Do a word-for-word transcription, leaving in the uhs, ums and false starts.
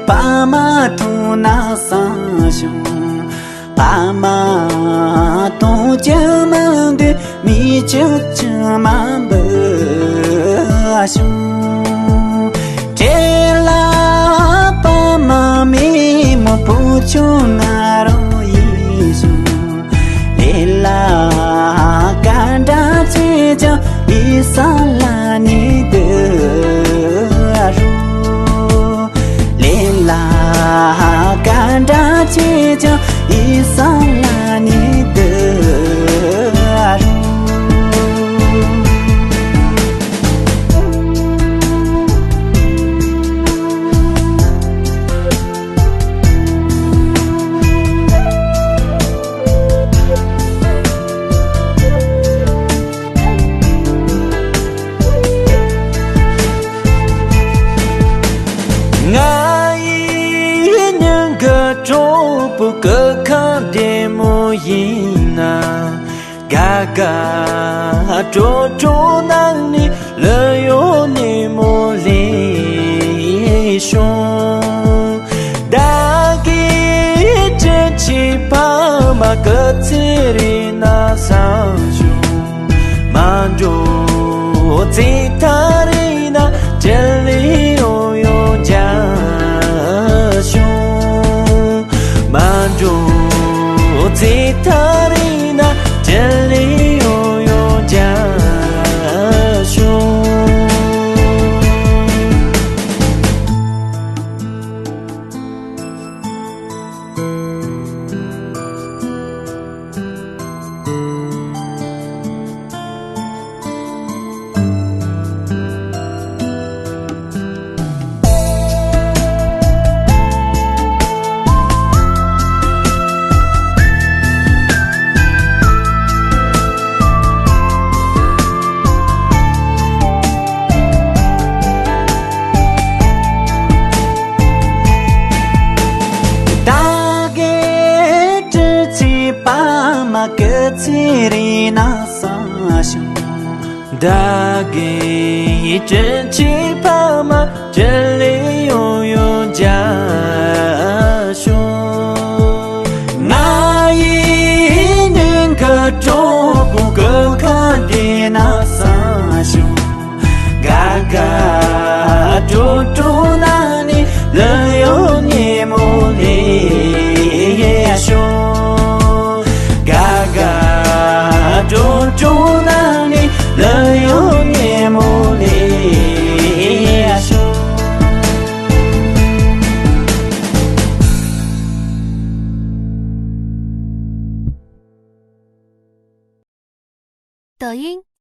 པདྨ་འཐུང་ན་བསམ་བྱུང་། པདྨ་འཐུང་ཅི་མི་འདོད་མི་ཆོས་ཅི་མ་འབུལ་བྱུང་། བྲེལ་ལ་པདྨ་མེ་མོ་བུ་ཆུང་ང་རོ་ཡིད་བྱུང་། ལས་ལ་ག་འདྲ་བྱས་ཀྱང་ཡིད་ས་ལ་ནི་འདུག་རུང་། ལས་ལ་ག་འདྲ་བྱས་ཀྱང་ཡིད་ས་ལ་ནི་འདུག་རུང་། ང་ཡི་སྙིང་གི་གྲོགས་པོ་སྐུ་ཁམས་བདེ་མོ་ཡིན་ན། དགའ་དགའ་སྤྲོ་སྤྲོ་ནང་ནས་ལོས་ཡོད་ནས་མོ་ལས་བྱུང་། བདག་གི་དྲིན་ཆེན་ཕ་མ་སྐུ་ཚེ་རིང་ན་བསམ་བྱུང་། མ་འགྲོ་ཚེ་ཐག་རིང་ན་དྲིན་ལན་ཡང་ཡང་འཇལ་བྱུང་། མ་འགྲོ་ཚེ་ཐག་རིང་ན་དྲིན་ལན་ཡང་ཡང་འཇལ་བྱུང་། བདག་གི་དྲིན་ཆེན་ཕ་མ་སྐུ་ཚེ་རིང་ན་བསམ་བྱུང་། བདག་གི་དྲིན་ཆེན་ཕ་མ་དྲིན་ལན་ཡང་ཡང་འཇལ་བྱུང་། ང་ཡི་སྙིང་གི་གྲོགས་པོ་སྐུ་ཁམས་བདེ་ན་བསམ་བྱུང་། དགའ་དགའ་སྤྲོ་སྤྲོ་ནང་ནས་ལོས་ཡོད་ནས་མོ་ལས་བྱུང་། དགའ་དགའ་སྤྲོ་སྤྲོ་ནང་ནས་ལོས་ཡོད་ནས་མོ་ལས་བྱུང་།